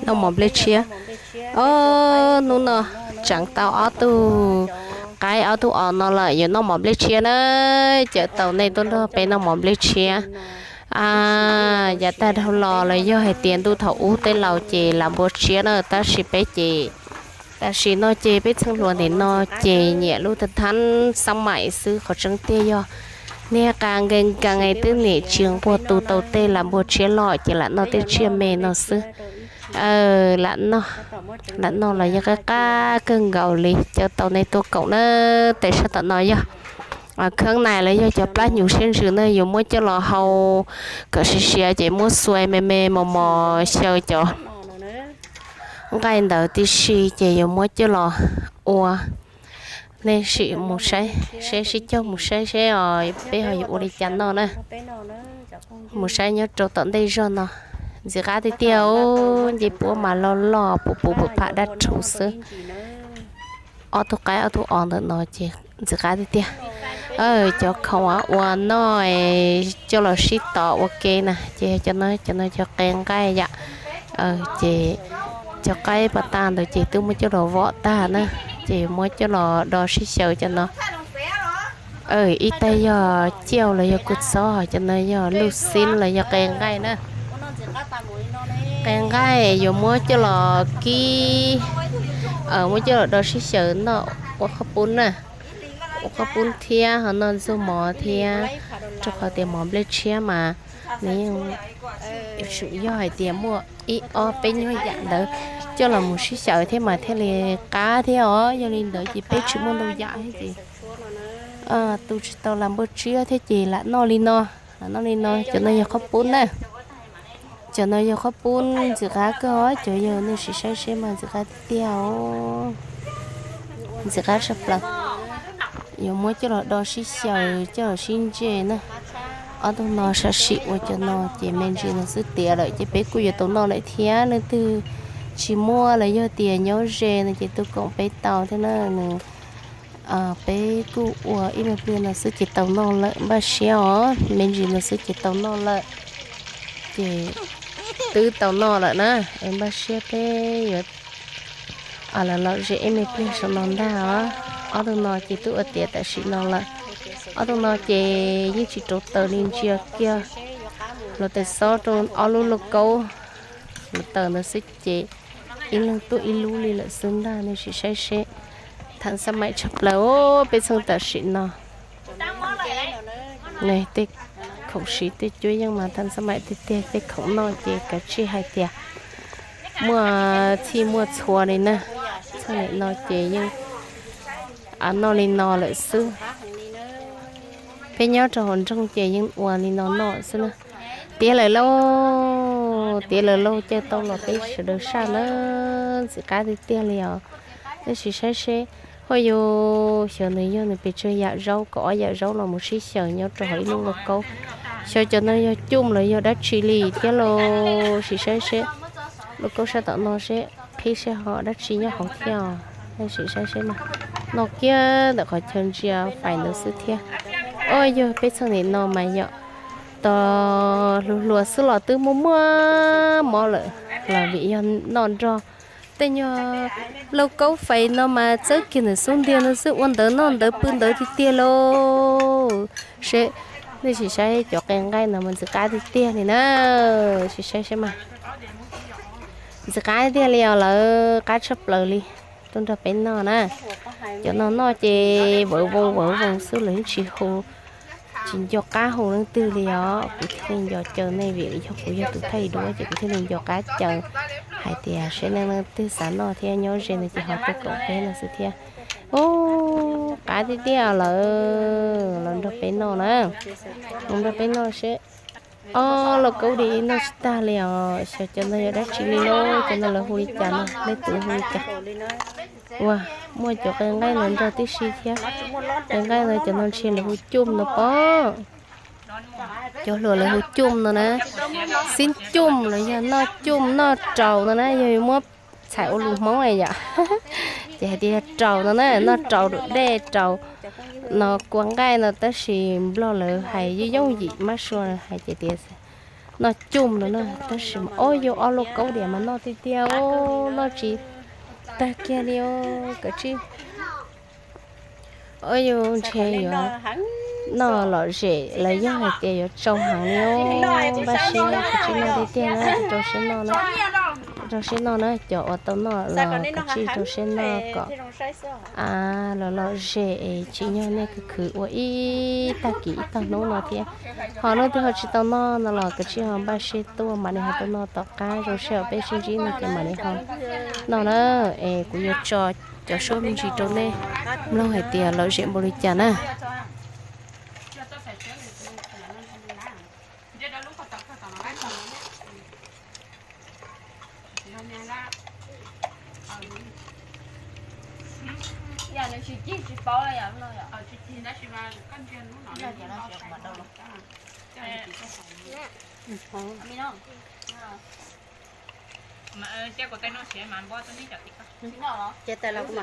Noj mov nplej tshiab. O, hnub no tseev tau ob tug qaib ob tug os no lawm, yuav noj mov nplej tshiab na. Caw tau nej tuaj nrog peb noj mov nplej tshiab. A, yav tag dhau los los yog hais tias ntuj thaum ub tej laus ces lam npua tshiab na, tab sis peb ces tam sim no ces peb txheej hluas nim no ces nyiam lub thab thab xab maim xwb, qhov tseeb tiag yog niag qa nkees nkees twb nim tsis nquag tu tau tej lam npua tshiab los ces lam noj tej tsiaj me no xwb. Lam noj, lam noj los yog qab qab kawg nkaus li. Caw tau nej tuaj koom na. Tej sab tom no yog kheeb nais los yog cov plab hnyuv siab ntsws na, yuav muab coj los hau kom siav siav ces muab xuas me me mos mos xyaw cov nqaij ntawd tib si ces yuav muab coj los ua. Nej sim mus saib seb, sib cog mus saib seb os peb ho yuav ua li cas noj na. Mus saib nyob rau tom ntej zog no. Ntxim qab tiag tiag, nce puab mas loj loj puv puv pam dab rhuv xwb. Ob tug qaib ob tug os ntawm no ces ntxim qab tiag tiag. Cov khoom ua noj coj los sib tov ua ke na ces cov no, cov no cov qe nqaij yom. Ces cov qaib pas tag ntawd ces twb muab coj los vom tag na, ces muab coj los do sib xyaw cov no. Ib tag yog ciaj los yog kua txob, cov no yog luj xib los yog qe nqaij na. Qe nqaij yuav muab coj los kib, muab coj los do sib xyaw noj ua qhob pub na, ua qhob pub thiab ho noj ntxuag mov thiab, rau qhov tias mov nplej tshiab mas nws yeej, tsuas yog hais tias muaj ib ob peb nyuag yam ntawd coj los mus sib xyaw thiab mas thiaj li qab thiab os. Yog li ntawd ces peb tsis muaj ntau yam thiab ces tu tsis tau lam npua tshiab thiab ces lam noj li no. Lam noj li no, cov no yog qhob pub na. Cov no yog qhob pub ntxim qab kawg os, cov yog nej sim saib seb mas ntxim qab tiag tiag os. Ntxim qab tshaj plaws. Yuav muab coj los do sib xyaw coj los sib ntse na. Ob tug no sam sim ua cov no ces me ntsis no xwb tiav lawm ces peb kuj yuav tau noj lawm thiab. Leej twg tsis muaj los yog tias nyob ze no ces tuaj koom peb tau thiab na. Nws peb kuj ua ib me pliag no xwb ces tau noj lawm, npaj siab os, me ntsis no xwb ces tau noj lawm. Ces twb tau noj lawm na, es npaj siab peb yuav los lom zem ib me pliag saum no ntag os. Ob tug no ces twb ua tiav tam sim no lawm. Ob tug no ces yeej tsis rauv taws li, ntsia kiag hluav taws xob rau ob lub lauj kaub, hluav taws ntawd xwb ces ib leeg tuaj ib lub li lawm xwb ntag. Nej sim saib seb, tham xab maim tshaj plaws peb txheej tam sim no. Tej khoom siv tej cuab yeej mas tham xab maim tiag tiag, tej khoom noj ces kav tsij hais tias muaj txhij muaj txhua li na. Txheej nim no ces yeej noj li no lawm xwb. Peb nyob rau hauv nroog ces yeej ua li no noj xwb na. Tiav lawm lauj, tiav lawm lauj, caw tau los peb sawv daws saj na. Ntxim qab tiag tiag li os. Nej sim saib seb, huaj yog, xyov nws yog nws pes tsawg yam zaub, kaum ob yam zaub los mus sib xyaw nyob rau hauv ib lub lauj kaub. Xyov cov no yog coj los yog dab tsi li thiab lauj. Sim saib seb, lauj kaub sab tom no seb qhib seb ho dab tsi nyob hauv thiab os. Nej sim saib seb mas, noj kiag ntawm qhov chaw ntsia fais ntawd xwb thiab. Ua yog peb txheej nim no mas yog tos hluas hluas xwb los twb muaj muaj mob lawm, los vim yog noj nrog tej nyuag lauj kaub fais no mas txawb kiag ntawm xub ntiag no xwb, ua ntawd noj ntawd pw ntawd tiag tiag lauj. Seb, nej sim saib cov qe nqaij no mas ntxim qab tiag tiag li na. Sim saib seb mas, ntxim qab tiag li os, lawv qab tshaj plaws li. Tuaj nrog peb noj na. Cov no noj ces vawv voo vawv voo xwb, lawv yeej tsis hu, tsis nco qab hu leej twg li os. Kuv thiaj li nco caw nej vim yog kuv yog tus thaij duab ces kuv thiaj li nco qab caw hais tias seb nej leej twg xav noj thiab nyob ze no ces ho tuaj koom peb no xwb thiab. Ub, qab tiag tiag lawm, los nrog peb noj na. Los nrog peb noj seb. Ob lauj kaub di noj tsis tag li os. Xyov cov no yog dab tsi li lauj, cov no lawv hu li cas no, leej twg hu li cas? Ua, muaj cov qe nqaij no nrog tib si thiab. Qe nqaij no cov no ntshe lawv hu coj no pob. Cov hluas lawv hu coj no na, xib coj los yog noj coj noj raus no na, yog muab txhais ua lus Hmoob yom. Ces hais tias yog raus no na, noj raus dej raus no kua nqaij no, tab sis Nplog lawv hais yooj yooj yim, mab sua hais ces tias Noj coj no na, tab sis mas ob yug ob lub kaub diam mas noj tiag tiag, noj tsis tag kiag li os. Kav tsij, ob yug ntshe yuav noj lom zem los yog hais tias yuav tsau heev li os. Npaj siab, kav tsij noj tiag tiag na, rau siab noj na, rau siab noj na, cov uas tau noj los kav tsij rau siab noj kom a, los lom zem es tsim nyog nej khwv khwv ua ib tag kis ib tag hnub no thiab. Ho hnub twg ho tsis tau noj no los kav tsij ho npaj siab tuaj mam li ho tau noj tom qab, zoo siab uas peb sib ntsib no ces mam li ho noj na. Es kuv yuav tso cov suab me ntsis rau nej mloog hais tias lom zem npaum li cas na. Ces tais los kuv mam